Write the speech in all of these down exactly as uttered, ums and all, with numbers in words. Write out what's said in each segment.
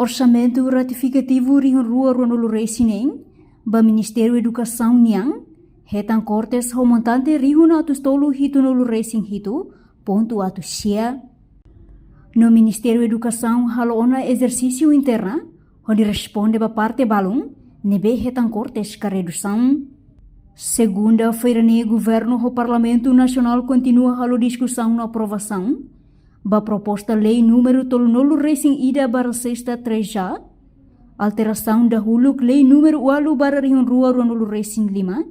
Orsamentu ratifikativu rihun rua ruanulu resin neen ba Ministériu Edukasaun nian hetan kortes ho montante rihun atus tolu hitunulu resin hitu pontu atus sia. No Ministériu Edukasaun halo ona ezersísiu interna hodi responde ba parte balun ne'ebé hetan kortes ka redusaun. Segunda-feira ne'e Governu ho Parlamentu Nasionál kontinua halo diskusaun no aprovasaun ba proposta lei númeru tolunulu resin ida barra sesta três A, alterasaun dahuluk lei númeru ualu barra rihun rua ruanulu resin lima,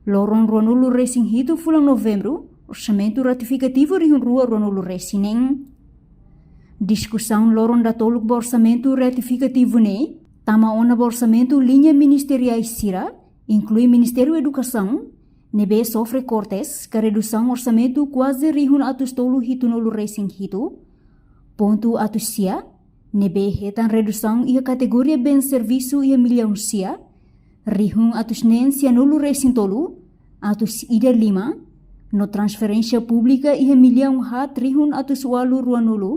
loron ruanulu resin hitu fulan Novembru, orsamentu ratifikativu rihun rua ruanulu resin neen. Diskusaun loron datoluk ba orsamentu ratifikativu ne'e tama ona ba orsamentu liña ministeriais sira, inklui Ministériu Edukasaun, ne'ebé sofre kortes ka redusaun orsamentu kuaze rihun atus tolu hitunulu resin hitu pontu atus sia, ne'ebé hetan redusaun iha kategoria bens servisu iha millaun sia, rihun atus neen sianulu resin tolu, atus ida lima, no transferénsia públika iha millaun haat rihun atus ualu ruanulu,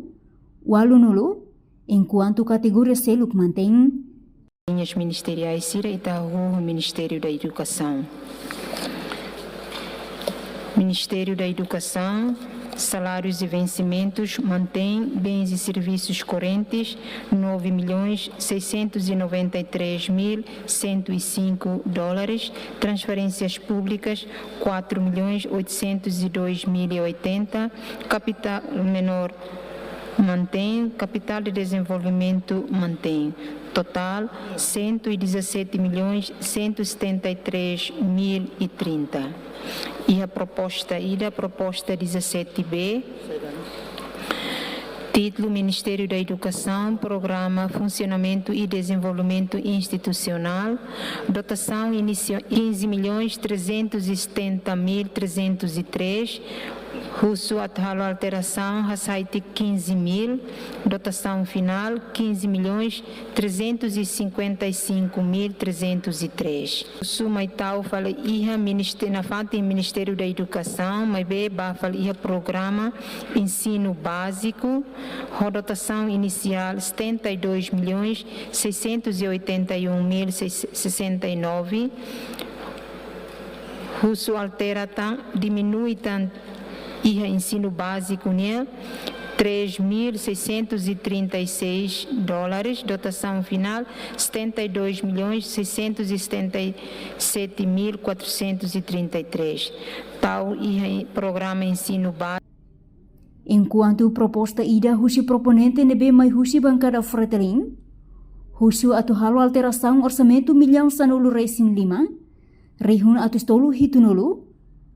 ualunulu, enkuantu kategoria seluk mantein. Liñas ministeriais sira ita hahú ho Ministériu da Edukasaun. Ministériu da Edukasaun, salárius e vensimentus, mantein, bens e serviços correntes, nove milhões seiscentos e noventa e três mil cento e cinco dólares, transferências públicas, quatro milhões oitocentos e dois mil e oitenta, capital menor, mantein, capital de desenvolvimento, mantein. Total, cento e dezassete milhões cento e setenta e três mil e trinta. Iha proposta ida, proposta dezassete B, títulu Ministériu da Edukasaun, Programa Funsionamentu e Dezenvolvimentu Institusionál, dotasaun inisiál quinze milhões trezentos e setenta mil trezentos e três, husu atu halo alterasaun, hasai tiha quinze mil, dotasaun finál quinze milhões trezentos e cinquenta e cinco mil trezentos e três. Husu mai tau fali iha ministé-, nafatin Ministériu da Edukasaun, maibé ba fali iha programa ensinu báziku, ho dotasaun inisiál setenta e dois milhões seiscentos e oitenta e um mil sessenta e nove, husu altera tan, diminui tan iha ensinu báziku nian, três mil seiscentos e trinta e seis dólares, dotasaun finál setenta e dois milhões seiscentos e setenta e sete mil quatrocentos e trinta e três. Tau iha programa ensinu báziku. Enkuantu proposta ida husi proponente ne'ebé mai husi bankada Fretilin, husu atu halo alterasaun orsamentu millaun sanulu resin lima, rihun atus tolu hitunulu,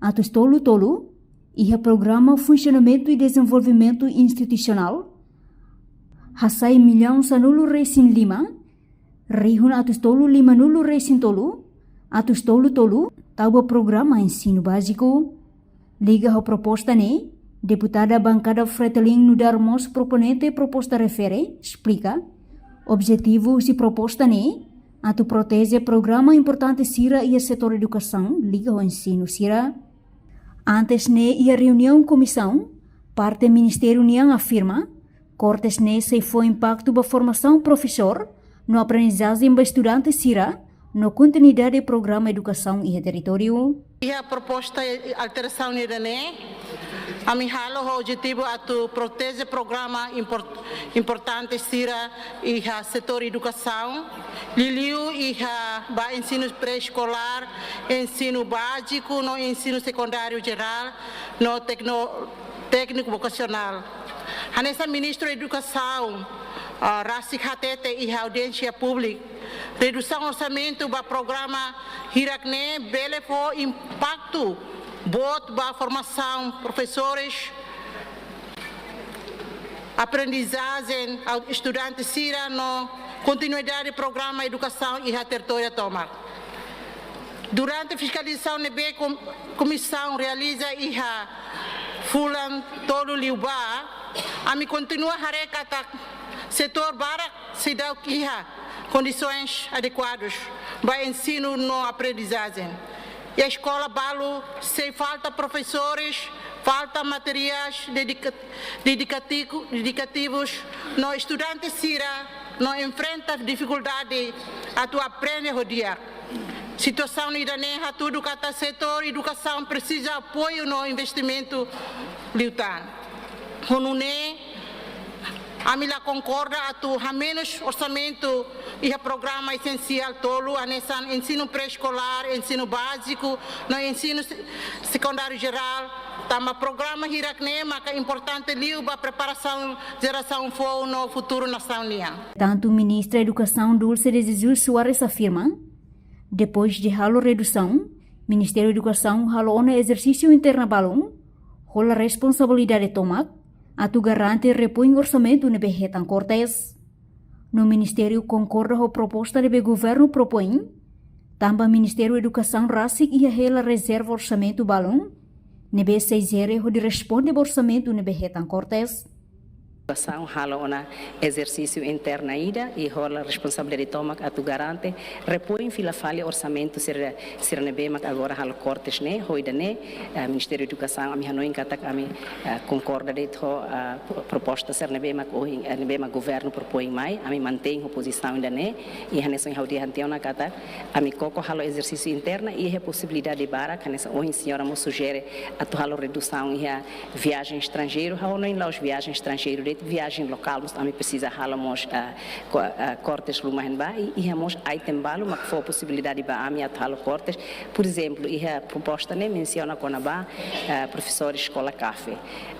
atus tolu tolu, iha Programa Funsionamentu e Dezenvolvimentu Institusionál, hasai millaun sanulu resin lima, rihun atus tolu limanulu resin tolu, atus tolu tolu, tau ba programa ensinu báziku. Liga ho proposta ne'e, deputada bankada Fretilin nu'udar mós proponente proposta refere, esplika, objetivu husi proposta ne'e atu proteje programa importante sira iha setór edukasaun liga ho ensinu sira. Antes ne'e iha reuniaun komisaun, parte ministériu nian afirma, kortes ne'e sei fó impaktu ba formasaun profesór, no aprendizajen ba estudante sira, no kontinuidade programa edukasaun iha territóriu. Iha proposta alterasaun ida-ne'e, ami halo ho objetivu atu proteje programa import-, importante sira iha setór edukasaun, liuliu iha ba ensinu pré-eskolár, ensinu báziku, no ensinu sekundáriu jerál, no tecno-, tékniku vokasionál. Hanesan Ministru Edukasaun, ah, rasik hatete iha audiénsia públika, redusaun orsamentu ba programa hirak-ne'e bele fó impaktu boot ba formasaun profesores, aprendizajen estudante sira no kontinuidade programa edukasaun iha territóriu tomak. Durante fiskalizasaun ne'ebé kom-, komisaun realiza iha fulan tolu liubá, ami kontinua haree katak setór barak seidauk iha kondisoens adekuadus ba ensinu no aprendizajen. Iha eskola balu sei falta profesores, falta materiais dedika-, dedikatiku-, dedikativus, no estudante sira No enfrenta difikuldade atu aprende ho di'ak. Situasaun ida-ne'e hatudu katak setór edukasaun presiza apoiu no investimentu liután. Ho nune'e, ami la konkorda atu hamenus orsamentu iha programa esensiál tolu, hanesan ensinu pré-eskolár, ensinu báziku, no ensinu se-, sekundáriu jerál, tanba programa hirak-ne'e maka importante liu ba preparasaun jerasaun foun no futuru nasaun nian. Tantu Ministra Edukasaun Dulce de Jesus Soares afirma, depois de halo redusaun, Ministériu Edukasaun halo ona ezersísiu interna balun, hola responsabilidade tomak, atu garante repoin orsamentu ne'ebé hetan kortes. No Ministériu konkorda ho proposta ne'ebé Governu propoin, tanba Ministériu Edukasaun rasik iha hela rezerva orsamentu balun, ne'ebé sei jere hodi responde ba orsamentu ne'ebé hetan kortes. Edukasaun halo ona ezersísiu interna ida i hola responsabilidade tomak atu garante repoin fila fali orsamentu sira, sira ne'ebé mak agora halo kortes ne'e, ho ida-ne'e, eh, Ministériu Edukasaun ami hanoin katak ami, eh, konkorda de'it ho, eh, pro-, proposta sira ne'ebé mak ohin, eh, ne'ebé mak Governu propoin mai, ami mantein ho pozisaun ida-ne'e, i hanesan ha'u dehan tiha ona katak ami koko halo ezersísiu interna i iha posibilidade barak, hanesan ohin señora mós sujere atu halo redusaun iha viajen estranjeiru, ha'u hanoin la'ós viajen estranjeiru de'it, viajen lokál mós ami presiza halo mós, ah, ko-, ah, kortes ruma iha ne'ebá, i iha mós item balu mak fó posibilidade ba ami atu halo kortes. Por ezemplu, iha proposta ne'e mensiona kona-ba, ah, profesór eskola CAFE.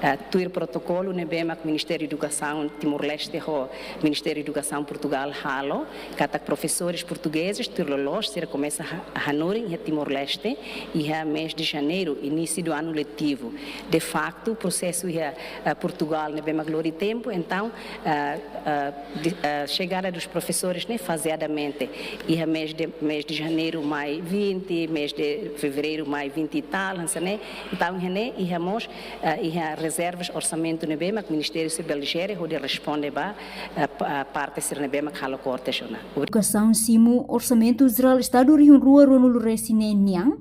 Ah, tuir protokolu ne'ebé mak Ministériu Edukasaun Timor-Leste ho Ministériu Edukasaun Portugal halo, katak profesores portugueses tuir loloos sira komesa ha-, hanorin iha Timor-Leste iha mês de janeiro, início do ano letivo. De facto, prosesu iha, eh, Portugal ne'ebé mak lori tempu, entaun, eh, eh, de, eh, chegada dos professores ne'e faseadamente. Iha mês de, mês de janeiro mai vinte, mês de fevereiro mai vinte e tal, hanesan ne'e. Entaun, iha ne'e, iha mós, eh, iha rezervas orsamentu ne'ebé mak Ministériu sei bele jere hodi responde ba, eh, pa-, eh, parte sira ne'ebé mak halo kortes ona. Edukasaun simu Orsamentu Jerál Estadu rihun rua ruanulu-resin-neen nian,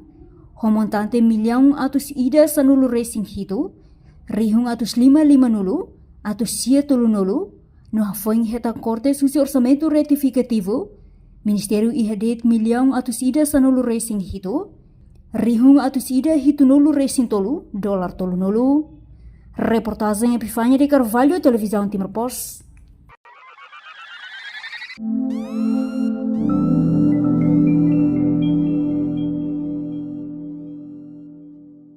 ho montante millaun atus ida sanulu-resin-hitu, rihun atus lima limanulu, atus sia tolunulu, no hafoin hetan kortes husi orsamentu retifikativu, Ministériu iha de'it millaun atus ida sanulu-resin-hitu, rihun atus ida hitunulu-resin-tolu, dolar tolunulu. Reportajen Epifania de Carvalho, Televizaun Timor Post.